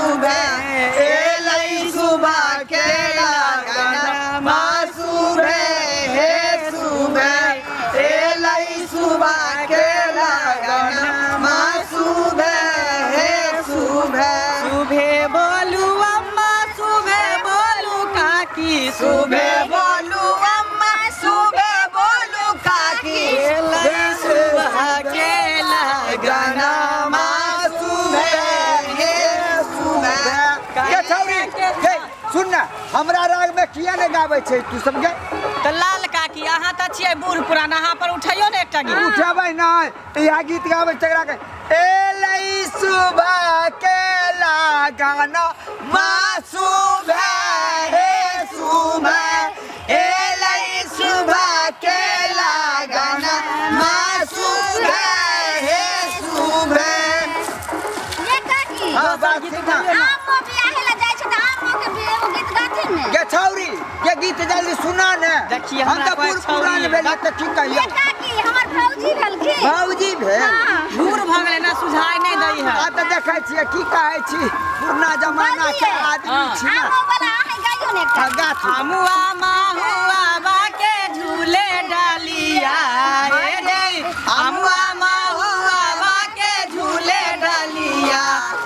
सुबह एलै सुबह के लगनमा सुबह हे सुबह एलै सुबह के लगनमा सुबह हे सुबह। सुबह बोलू अम्मा, सुबह बोलू काकी, सुबह बोलू अम्मा, सुबह बोलू काकी, एलै सुबह के लगनमा सुबह हे सुबह। के छौरी के सुन ना, हमरा राग में किया ने गाबै छै तू सब के? तऽ लाल काकी, अहाँ तऽ छियै बूढ़ पुरान, अहाँ पर उठैयो ने एकटा गीत। उठेबै नहि, इएह गीत गाबै छै एकरा के। एलै सुबह के लगाना माँ सुबह हे सुबह एलै सुबह के लगाना माँ सुबह हे सुबह। ये काकी। हाँ, बात ठीक ना। आमो बियाहे ला जाइ छै तऽ आमो के भी एगो गीत गाथिन ने। गे छौरी, ये गीत जल्दी सुना ने। देखिए, हम हमरा तऽ कोइ बूढ़ पुरान छौरी। भेलियै तऽ की ये कहियौ। काकी, हमर भौजी भेलखिन। भौजी भेल? हाँ। बूढ़ भऽ गेलै ना, सुझाय नहि दै है। आ तऽ देखै छियै की कहै छी, पुरना जमाना के आदमी छी ना। आमो वाला अहाँ गाइयो ने एकटा। हाँ, गाथी। अमुआ महुआ बाके झूले डालिया रे रे, अमुआ महुआ बाके झूले डालिया,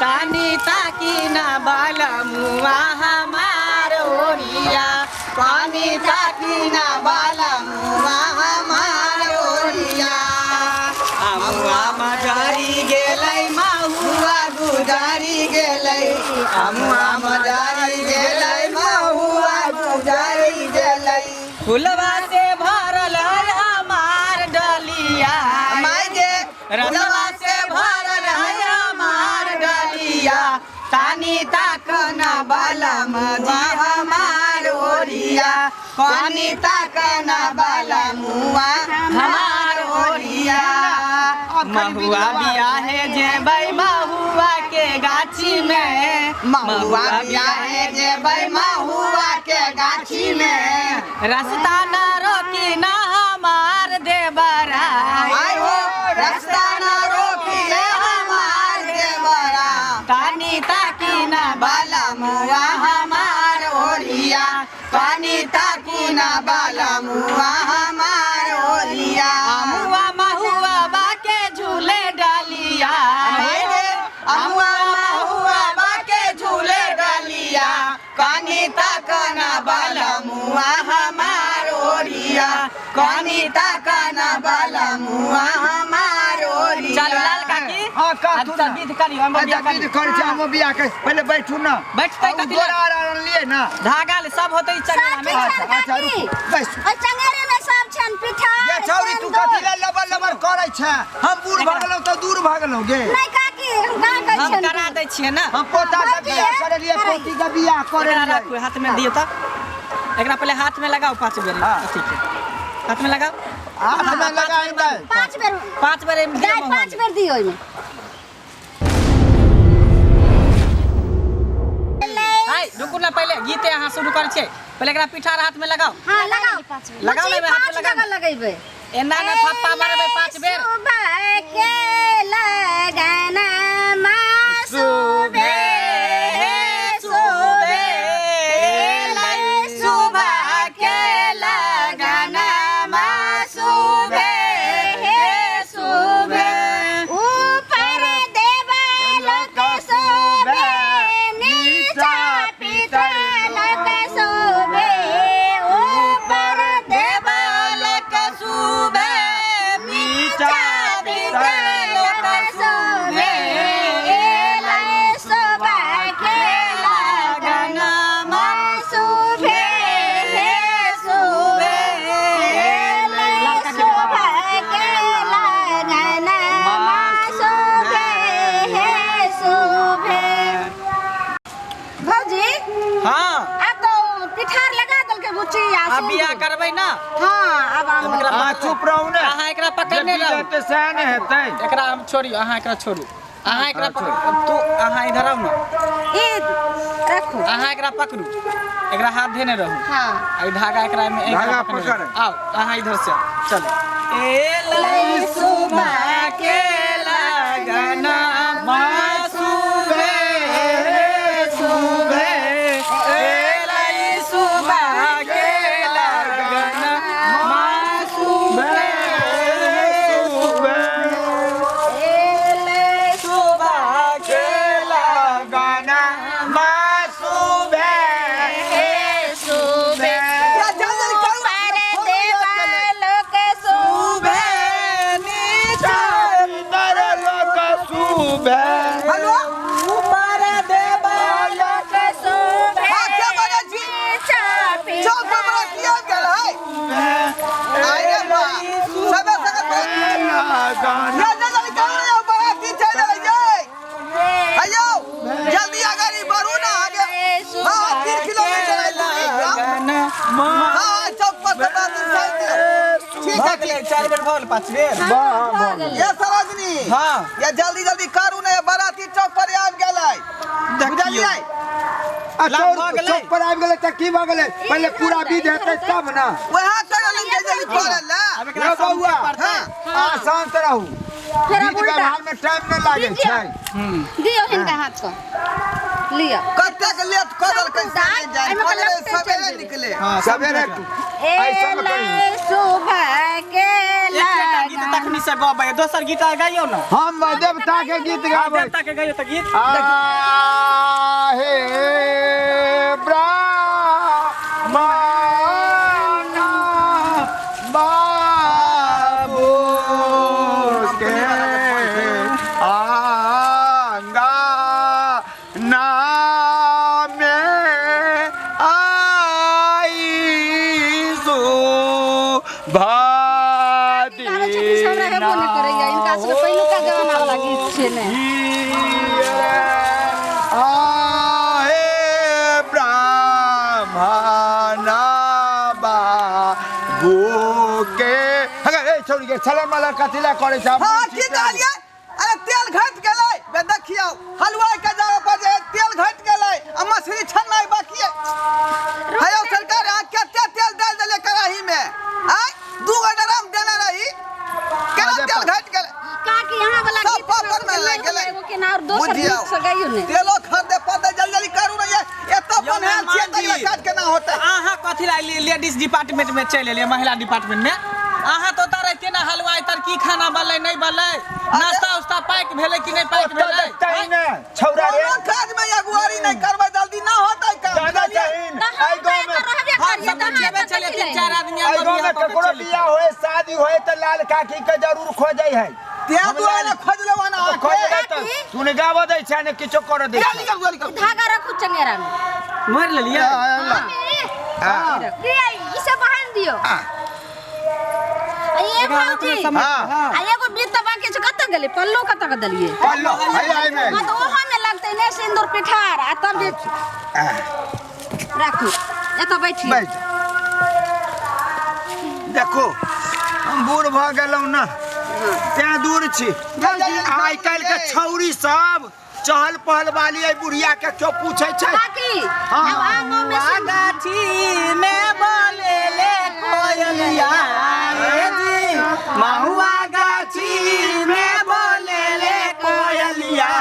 तानी ताकी ना बाला मुआ हमार ओरिया, पानी ताकी ना बाला मुआ हमार ओरिया। अमुआ मजारी गेलै महुआ गुजारी गेलै, अमुआ मजारी गेलै महुआ गुजारी गेलै। फुलवा से भरल है हमार डलिया, माय गे, रसवा से भरल है हमार डलिया, तानी ताकना बाला मजी हमार ओरिया, पानी ताकना बाला मुआ हमार ओरिया। महुआ बियाहे जेबै महुआ के गाछी में, महुआ बियाहे जेबै महुआ के गाछी में, रास्ता न रोकी ना हमार देवरा, आय हो, रास्ता न रोकी हमार देवरा, तानी ताकी ना बाला मुआ हमार ओरिया, पानी ताकी ना बाला मुआ हमार ओरिया। अमुआ महुआ बाके झूले डालिया, आय रे, अमुआ महुआ बाके झूले डालिया, कानी ताकना बाला मुआ हमार ओरिया, कानी ताकना बाला मुआ हमार ओरिया। चल लाल काकी। हाँ, कह अब तू तऽ ना। विध करियौ, हम अच्छा, बियाह विध करियौ। करै छी, हमहूँ बियाह करै। पहिले बैठू ना। बैठतै आ, उ कथी लए? डोरा आर आनलियै ना? धागा ले सब होतै ई चंगेरा सब में। ठीक छनि अच्छा, अच्छा, काकी। रुकू, बैसू। ओहि चंगेरे में सब छनि, पिठार, ये छौरी, तू सिन्दूर। कथी लए लबर लबर करै छै? हम बूढ़ भऽ गेलहुँ तऽ दूर भऽ गेलहुँ गे। नहि काकी, हम कहाँ कहै हम छियनि। करा दै छियै ना। हम पोता के भौजी, बियाह करेलियै, करै। पोती के बियाह एकरा करेलियै। राखू, हाथ में दियौ तऽ। एकरा पहिले हाथ में लगाउ 5 बेर। हाँ। अथी के हाथ में लगाउ। हाथ में लगाइ दे। 5 बेर। 5 बेर एहिमे दियौ दाइ, महुआ 5 में। बेर दियौ ओहिमे। आइ रुकू ना, पहिले गीते अहाँ शुरू करै छियै। पहिले एकरा पिठार हाथ में लगाउ। हाँ, लगाउ। लगाउ ने, हाथ में 5 लगाउ। जगह लगेबै। एना ने थप्पा मारबै 5 बेर। सुबह के लगना माँ सुबह सुबह सुबह के लगना माँ सुबह सुबह, ऊपर देवलोक शोभे, नीचा पितरलोक शोभे, ऊपर देवलोक शोभे, नीचा पितरलोक शोभे, एलै सुबह के लगना माँ सुबह सुबह, एलै सुबह के लगना सुबह सुबह। भौजी। हाँ। आब तो पिठार लगा देलकै बुच्ची आ आब बियाह सिन्दूर। करबै ना। हाँ, आब आम। एकरा अहाँ चुप रहू ने। अहाँ एकरा पकड़ने जे रहू। हेतै सएह ने हेतै। एकरा हम छोड़ियौ, अहाँ एकरा छोड़ू, अहाँ एकरा पकड़ू। तू अहाँ इधर आउ ने। ई रखू। अहाँ एकरा पकड़ू, एकरा हाथ धेने रहू। हाँ। आ ई धागा एकरा में एकरा धागा पकड़ने पकड़। रहू। आउ अहाँ इधर से चलो। एलै सुबह के लगना माँ सुबह बराती साइड दियौ। ठीक भऽ है गेलै ठीक। चारि बेर भऽ गेल पाँच बेर। वाह, वाह। ये सरोजनी। हाँ। ये जल्दी जल्दी करू ने, बराती चौक पर आबि गेलै। बुझलियै? आ लाभ चौक भऽ गेलै। चौक पर आबि गेलै तऽ की भऽ गेलै? पहिले पूरा विध हेतै तब ने। वएह करल जे जल्दी करल ने। आब एकरा यौ बौआ, समझे पड़तै। हाँ। आ शांत रहू। फेर आब विध उल्टा। व्यवहार में टाइम नहि लागै दीजिए। छै। दियौ हिनका हाथ पर लिअ। कतेक लेट कऽ देलकै से नहि जानि। एहिमे कहने रहै लगतै चलि सवेरे जेबै। निकले। हाँ, सवेरे ऐसा में एलै करू। सुबह के एकेटा गीत लगन। तखनी से गबै, दोसर गीत आर गाइयौ ने। हम देवता के गीत गाबै। देवता के गाइयौ तऽ गीत। आहे ब्राह्मण बाबू के आंगा नामे आई सो काकी गाबै छथिन से हमरा हेबो नहि करैया। हिनका सबके पहिलुका जमाना वाला गीत छै ने। आहे ब्राह्मण बाबू के हे छोड़ी के छले मलर कथी ला करै छै? हाँ की कहलियै? अरे तेल घट गेलै बे, देखियौ हलवाई के जावे पर जे तेल घट गेलै आ मछली छननाइ बाकी है। हेयौ सरकार, अहाँ कते तेल डालि देलियै कड़ाही में? आँय, दू गो ड्रम देने रही, केना तेल घट गेलै? काकी अहाँ वाला सब गीत हमरा पापड़ में सबके लागि नहि गेलै। होइया, एगो केना और दोसर बुझियौ। गीत से गाइयौ ने। तेलो खरीदे पड़तै, जल्दी जल्दी करू ने, ये एतऽ यौ बन्हायल छियै मेहमान तऽ जी। काज केना होतै? अहाँ कथी ला लेडीज डिपार्टमेंट में चलि एलियै, महिला डिपार्टमेंट में? अहाँ तो ओतऽ रहितियै ने हलवाई तर की खाना बनलै नहि बनलै, नाश्ता उस्ता पैक भेलै कि नहि पैक ओतऽ भेलै? देखतै ने छौड़ा रे। कोनो काज में अगुवारी नहि करबै, जल्दी ना होतै काम। दादा बुझलियै? चाहिन तऽ हम एहि तऽ गाँव में एतऽ रहबे हम करियै सब तऽ अहाँ जेबे एतऽ छलियै कथी तीन लए चारि आदमी एहि गाँव में ककरो बियाह होए शादी होए तऽ लाल काकी के जरूर खोजै है। तें दुआरे ने खोजलहुँ हन अहाँके। खोजै तऽ काकी? तू ने गाबऽ दै छै ने किछो करऽ दै जल्दी छै। करू, जल्दी करू। धागा रखू चंगेरा में। मरि लेलियै। हाँ। दिया ई सब बहान दियौ। आ ये एकरा हाथमे भौजी समझ- हाँ। हाँ। आ एगो बीत तऽ बाकी छै, कतऽ गेलै पल्लो? कतऽ के देलियै? पल्लो है एहिमे। हाँ तऽ ओहो में लगतै ने सिन्दूर पिठार आ तब जे राखू एतऽ बैठी। बैठ देखो, हम बूढ़ भऽ गेलहुँ ने तें दूर छी। आइ काल्हि के छौरी सब चहल पहल वाली, एहि बुढ़िया के क्यों पूछै छै? काकी हाँ। आब आम में सिन्दूर गाछी में बोले ले कोयलिया रे जी, महुआ गाछी में बोले ले कोयलिया,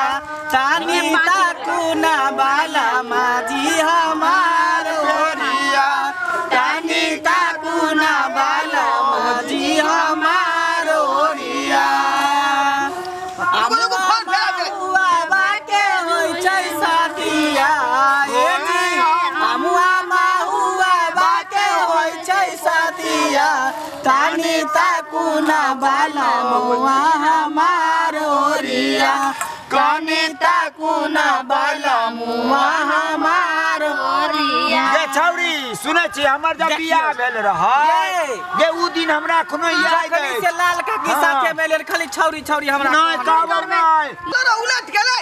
तानी ताकू ना बाला माजी हमार ओरिया, तानी ताकू ना बाला माजी हमार ओरिया। रुकू, रुकू, फोन फेरा गेलै। महुआ बाके होइ छै साथिया ए जी, अमुआ महुआ बाके होइ छै साथिया, तानी ताकू ना बाला महुआ हमार ओरिया, कनी ताकू ना बाला मुआ हमार ओरिया। गे छौरी, सुनै छी, हमर जब बियाह भेल रहै ये। गे उ दिन हमरा एखनो याद जखनी अछि। से लाल काकी हाँ। साथे में लेल खाली छौरी छौरी हमरा नहि कहब नहि। तोरा उलट गेलै।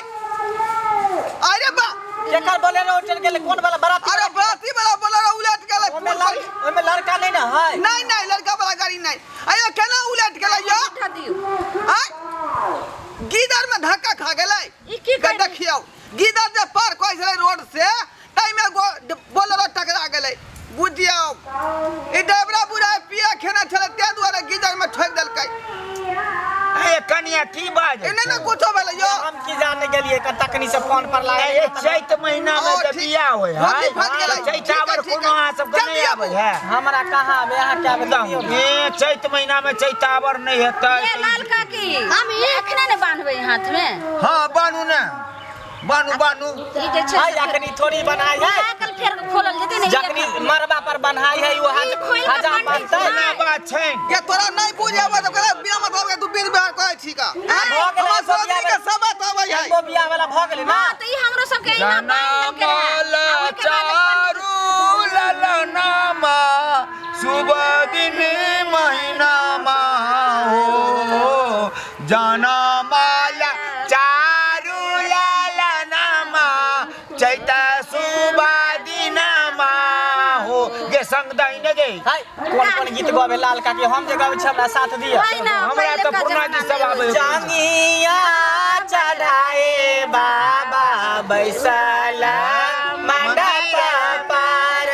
अरे बा, केकर बोलेरो उचल गेलै? कोन वाला बराती? अरे बराती वाला बोलेरो उलट गेलै। ओमे ओमे लड़का नहीं ना है? नहीं नहीं, लड़का वाला गाड़ी नहीं। अरे केना उलट गेलै यो? उठा दियौ। आय गीदड़ में धक्का खा गेलै। ई की के करै? देखियौ, गीदड़ जे पार करै छलै रोड से ताहिमे बोलेरो टकरा गेलै। बुझियौ, ई ड्राइवरा बुढ़ा पिया खेने छलै, ताहि दुआरे गीदड़ में ठोकि देलकै। ए कनिया, की बाज? ए नहि नहि, कुछो भेलै यो। हम की जाने गेलियै तखनी से फोन पर लागल। ए चैत महीना में ओ, जे ठीक। बियाह होय है रोटी फट गेलै। चैतावर ठीक है, ठीक कोनो है। अहाँ सबके जल्दी नहि आबू। आबै है? हमरा कहाँ आबे, अहाँ के आबे दियौ ने। ए चैत महीना में चैतावर नहि हेतै। ये लाल काकी, हम ई एखने ने बांधबै हाथ में। हाँ, बानू ने, बानू बानू। ई जे छै हाय से अखनी थोड़ी बनाई है। आकल फेर खोलल जेतै ने। जखनी मरबा पर बन्हाई है ओ ई खोलि कऽ हजाम बन्है बनतै। छै। एना बात छै। ये तोरा नहीं बुझे आबै तऽ कहले बिना मतलब के तू बीर बिहार करै छी का? भऽ गेलै, हमर एगो सरोजनी के बियाह सब बात आबै है। एगो बियाह वाला भऽ गेलै ना? हाँ तऽ ई हमरो सबके एहिना बान्हि देलकै रहए। आ ओहिके बाद पंडित चारू ललनामा शुभ दिन महीना मा हो जनमाला चारू ललनामा चैत शुभ दिनमा हो गे। संग दही ने गे। हाय, कोन कोन गीत गबे लाल काकी? हम जे गबै छी हमरा साथ दिअ। वही ना। हमरा पहिले तऽ का पुरना जमाना गीत सब में आबै। जांगिया चढ़ाए बाबा बैसला मंडप पर,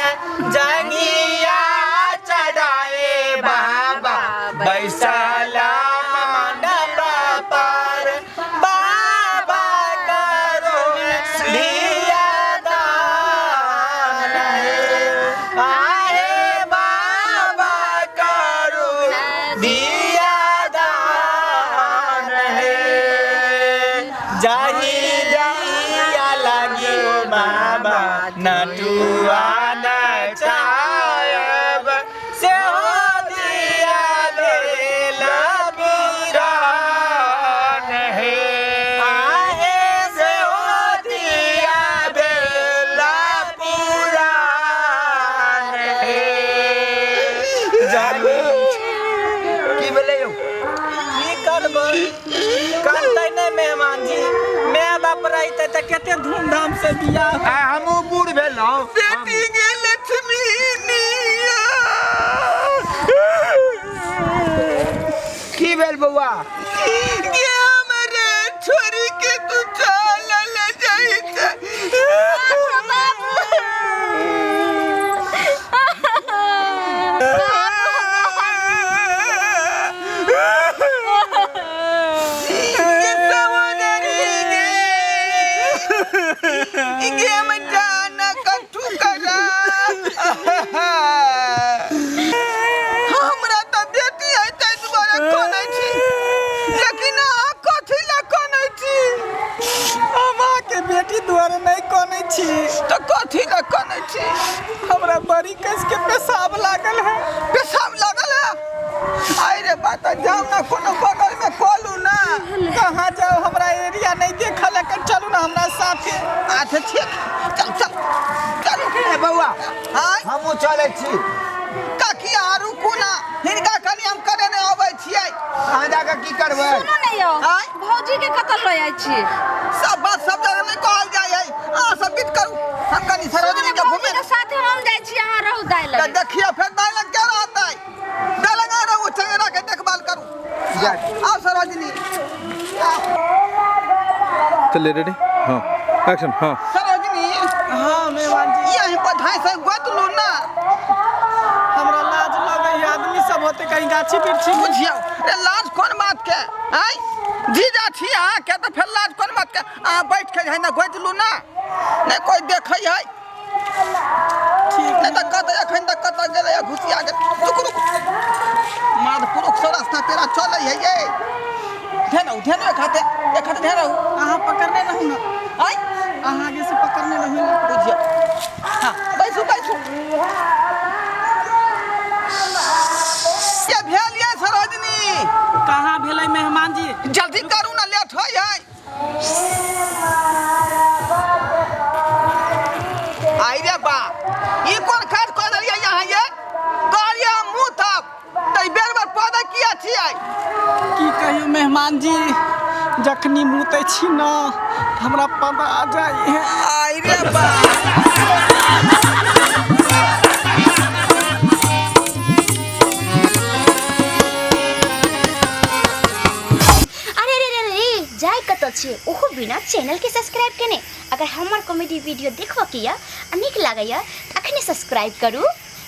जांगिया चढ़ाए बाबा बैसला मंडप पर, बाबा करुण लिया दान हे, आहे बाबा करुण दिया दान हे, जाही दिया लगी बाबा नटुआ नचायब, से हो दिया बेला पुरान हे, आहे से हो दिया बेला पुरान हे, जाही। की भेलै यौ? की करबै, करतै नहि मेहमान जी। माय बाप रहितै तऽ कते धूमधाम से बियाह। आ हमहूँ बूढ़ भेलहुँ। बेटी गे लक्ष्मी निया। की भेल बौआ? गे हमरे छोरी के तू चलल जाइत। गे सवनरी गे, गे हम जान कथू करा। हमरा तऽ बेटी है ताहि दुआरे कनै छी, लेकिन अहाँ कथी लए कनै छी? हम अहाँके बेटी दुआरे नहि कनै छी। तऽ कथी लए कनै छी? हमरा बड़ी कस के पेशाब लागल है। पेशाब लागल है? आइ रे बात, जाउ ने कोनो बगल में कलू ना। कहाँ जाओ, हमरा एरिया नहीं देखल है। चलू ना हमरा साथे। अच्छा ठीक, चल चल चलू। ए बौआ। आँय? हमहूँ चलै छी। काकी, अहाँ रुकू ना, हिनका कनि हम करे नहि अबै छियै। अहाँ जाकऽ की करबै? सुनू ने यौ। आँय? भौजी के कतऽ लऽ जाइ छी? सब बात सब जगह नहि कहल जाइ है। अहाँ सब विध करू, हम कनि सुनू सरोजनी ने, के भौजी घुमे के साथे हम जाइ छी, अहाँ रहू दाइ तऽ लग। देखियौ फेर दाइ लग के रहतै। दाइ लग अहाँ रहू, चंगेरा के देखभाल करू। जा। आउ सरोजनी, आउ। चलिए, रेडी, हाँ, एक्शन, हाँ। सरोजनी। हाँ मेहमान जी। यहीं पर ढाई सौ गोतलू ना। हमरा लाज लगे है, आदमी सब होते कहीं गाछी वृक्षी में। बुझियौ रे, लाज कोन बात के? आय, जीजा छी अहाँ के, तऽ फेर लाज कोन बात के? अहाँ बैठ के जे ना गोतलू ना, नहि कोइ देखै है। ठीक। नहि तऽ कतऽ एखन तक कतऽ गेलै घुसिया गेल। रुक रुक, माद पुरुख से रास्ता तेरा चलै है ये। ध्यान रहू, ध्यान एक हाथे, एक हाथे ध्यान रहू। अहाँ पकड़ने रहू ना। आय? अहाँ आगे से पकड़ने रहू ना। बुझियौ, हाँ, बैसू बैसू। ये भेल ये सरोजनी? कहाँ भेलै मेहमान जी? जल्दी करू ना, लेट होइ है। आई रे बा, ई कोन काज कऽ देलियै यहाँ ये? कहलियै हम मुँह तब तऽ बेर बेर पौधा किया छियै? की कहियो मेहमान जी, जखनी मुतै छी न, हमरा पता आ जाइ है। आई रे बा। अरे रे रे रे, जाय कतऽ छियै ओहो बिना चैनलके सब्सक्राइब केने? अगर हमर कॉमेडी वीडियो देखबऽ के यऽ आ नीक लागैए तऽ अखने सब्सक्राइब करू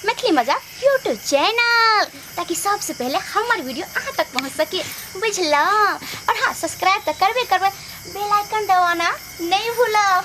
मैथिली मजाक यूट्यूब चैनल, ताकि सबसँ पहिले हमर वीडियो अहाँ तक पहुँच सके, बुझलहुँ? और हाँ, सब्सक्राइब तऽ करबे करबै, बेल आइकन दबाना नहि भूलब।